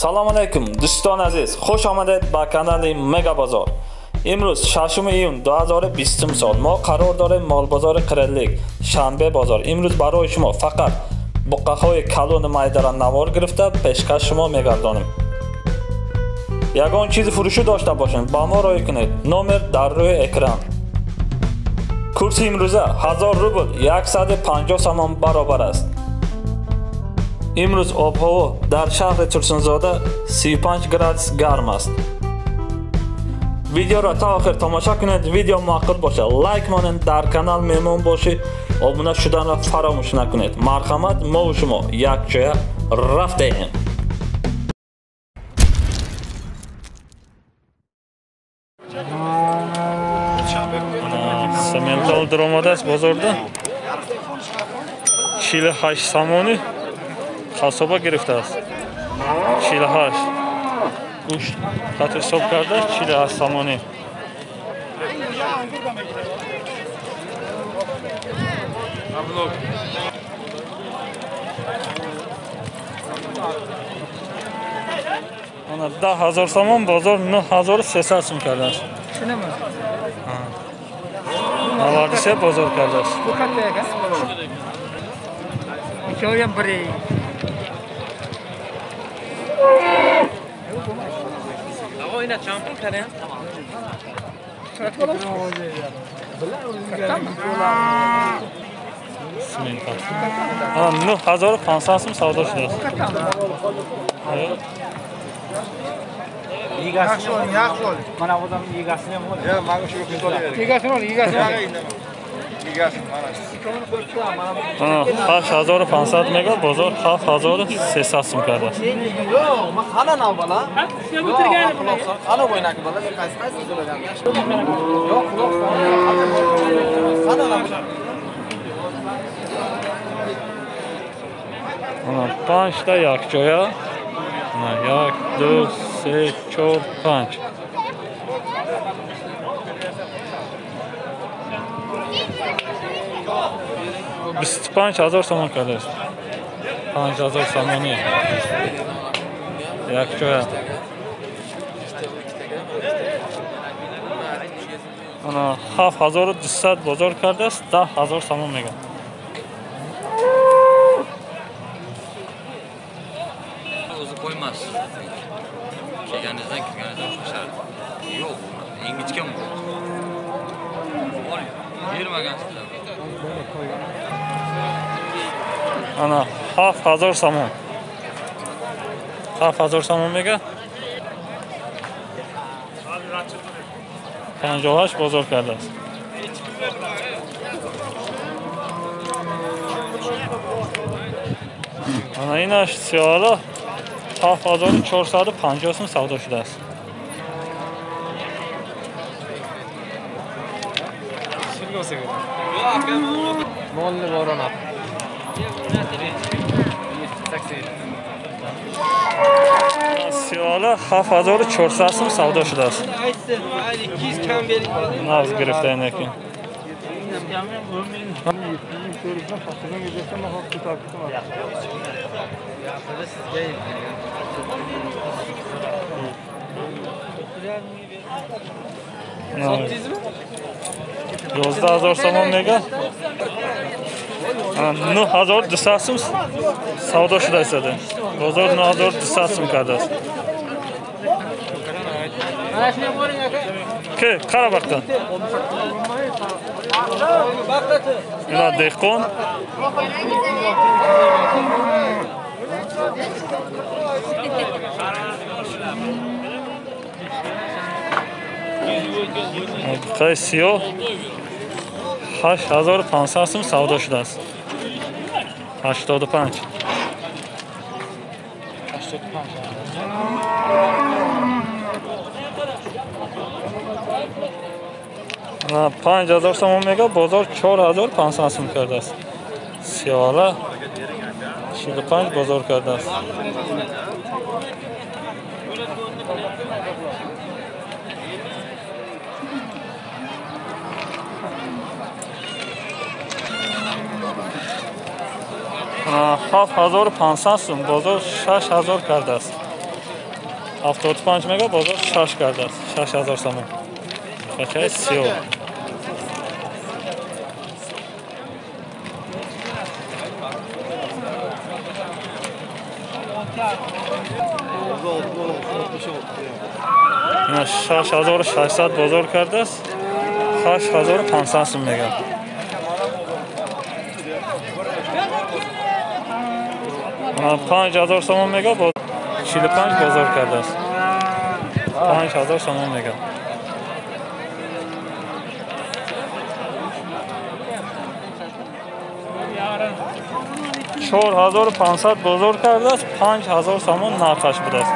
Салом алейкум дӯстони азиз, хуш омадед ба канали Мега Бозор. Имрӯз 6 июн 2020 сол мо қарор дорем молбозори Қириллик, шанбе бозор. Имрӯз барои шумо фақат буққаҳои калони майдара навор гирифта пешкаш шумо мегардонем. Ягон чизи фурӯшӣ дошта бошед, ба мо рой кунед. Номер дар рӯи экран. Курси имрӯза 1000 рубл 150 сомон баробар аст. Имрӯз обҳаво дар шаҳри Турсунзода 35 градус гарм аст. Видеоро та охир тамошо кунед. Видео маъқул бошад, лайк монед, дар канал меҳмон бошед, обуна шуданро фаромӯш накунед. Марҳамат, мо шумо якҷоя рафтаем. Сементал даромадааст бозорда 48 сомонӣ қассоба гирифтааст. 48 гӯшт қат ҳисоб кардааст 48 сомонӣ. Ана 10000 сомон бозор 9300 сом кардааст. 93 бозор кардааст. Ина чанд пул кардем? Симентал. 9500 сом савдо шудааст. Mana odam egasini ham ol. Mana 8500 мега бозор 7300 сом кардааст. Ана 5 та якҷоя. 1 2 3 4 5. 25000 сомон кардааст. 5000 сомонӣ якҷоя. Ана 7200 бозор кардааст, 10000 сомон мегӯяд. O'zi qo'ymas. Kelganingizdan kirganingizdan qo'shadi. Yo'q, ingichka mol. Bermagansizlar. Ана 7000 сомон. 7000 сомон мега. 58 бозор кардааст. Ана инаш сиёла 7450 сом савдо шудааст. Molni boronat. Сиёла 7400 сом савдо шудааст. Нағз гирифта инаки. 11000 сомон мега. 9200 сом савдо шудааст. Бозор 9200 сом кардааст. Ке, қара бақта. Ина деҳқон. Буққаи сиёҳ 8500 сом савдо шудааст. 85. 5000 сомон мега, бозор 4500 сом кардааст. Сиёҳала 45 бозор кардааст. 7500 сом, бозор 6000 кардааст. 75 мега, бозор 6 кардааст. 6000 сомон. Бачаи сиёҳ. Ина 6600 бозор кардааст. 8500 сом мега. 5000 сомон мега, 45 бозор кардааст. 5000 сомон мега. 4500 бозор кардааст, 5000 сомон нархаш будааст.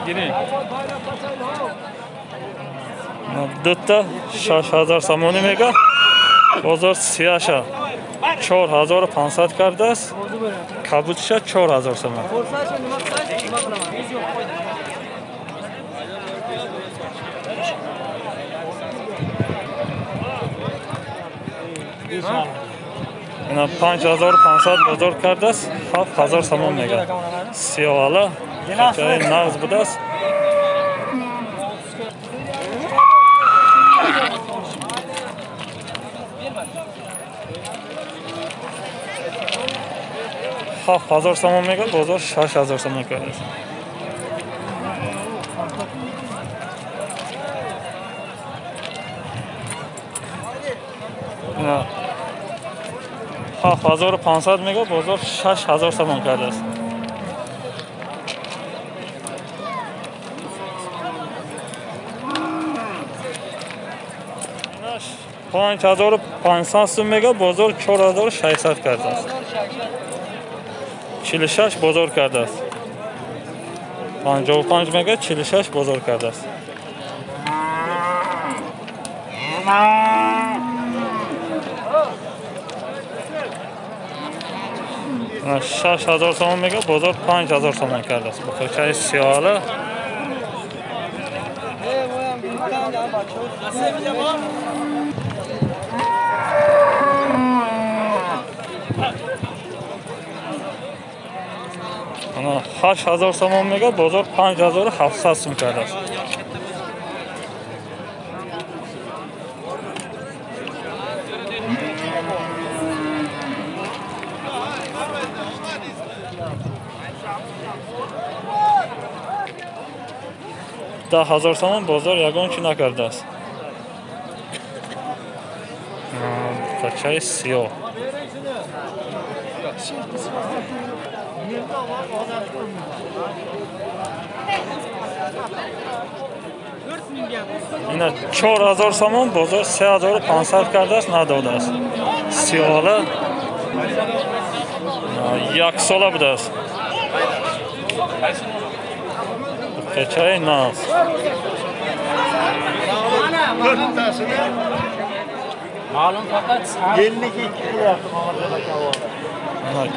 Гирин. Дута 6000 сомонӣ мега. Бозор сияша 4500 кардааст. Кабутша 4000 сомон. Ина 5500 бозор кардааст, 7000 сомон мега. Сиёҳала чаи нағз будааст. 7000 сомон мега, бозор 6000 сомон кардааст. Ина 7500 мега, бозор 6000 сомон кардааст. Инаш 5500 сом мега, бозор 4600 кардааст. 46 бозор кардааст. 55 мега, 46 бозор кардааст. 6000 сомон мега, бозор 5000 сомон кардааст. Бухорчаи сиёҳала. 8000 сомон мега, бозор 5700 сом кардааст. 10000 сомон бозор ягон чӣ накардааст. Бачаи сиёҳ. Ина 4000 сомон, бозор 3500 кардааст, надодааст. Сиёҳала як сола будааст. Бачаи нағз.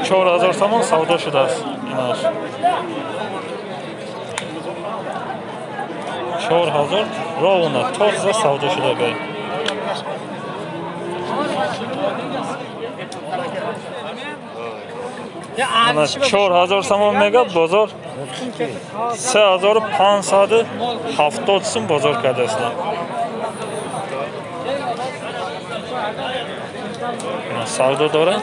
4000 сомон савдо шудааст. Инаш 4000 ровно тоза савдо шудагай. 4000 сомон мега, бозор 3570 сом бозор кардааст. Савдо дорад.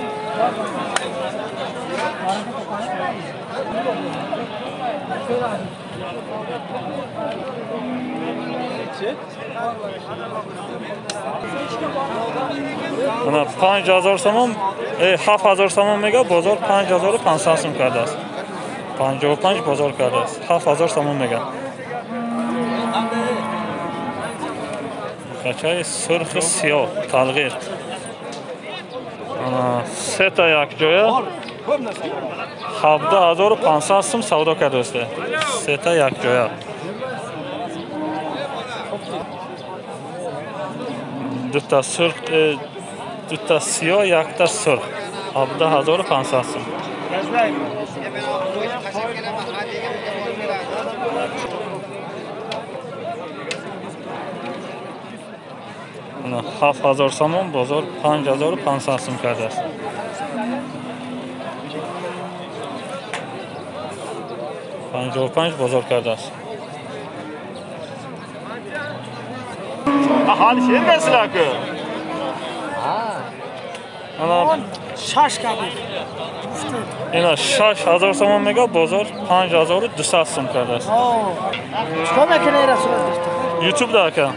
Ана 5000 сомон, 7000 сомон мега, бозор 5500 сом кардааст. 55 бозор кардааст. 7000 сомон мега. Бачаи сурхи сиёҳ, талғир. Ана сета якҷоя 17500 сом савдо кардааст. Сета якҷоя. Дута сурх, дута сиёҳ, якта сурх. 17500 сом. 7000 сомон бозор 5500 сом кардааст. 55 бозор кардааст. Ҳали шергасizlar ku. Ана 6 кардик. Ина 6000 сомон мега бозор 5200 сом кардааст. Чикор мекунӣ расул? YouTube да ака.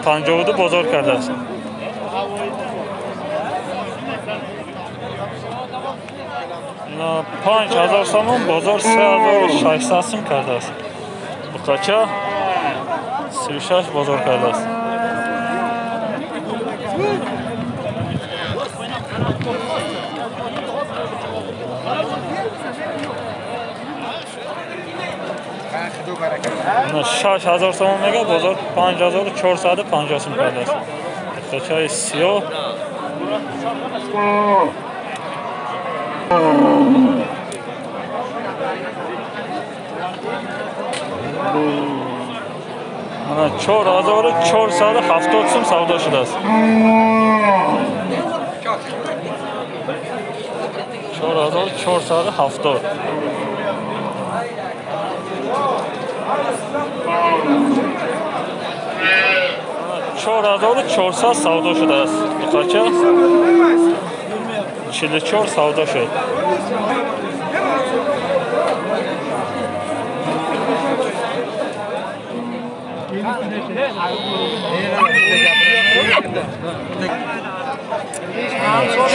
52 бозор кардааст. Ина 5000 сомон бозор 3600 сом кардааст. Буқача 36 бозор кардааст. Ина 6000 сомон мега бозор 5450 сом кардааст. Буқачаи сиёҳ ана 4470 сом савдо шудааст. 4470. 4400 савдо шудааст. Буқача 44 савдо шуд.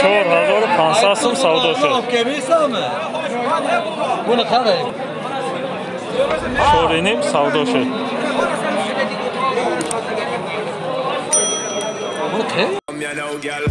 4500 сом савдо шуд. 4,5 савдо шуд. You know, girl.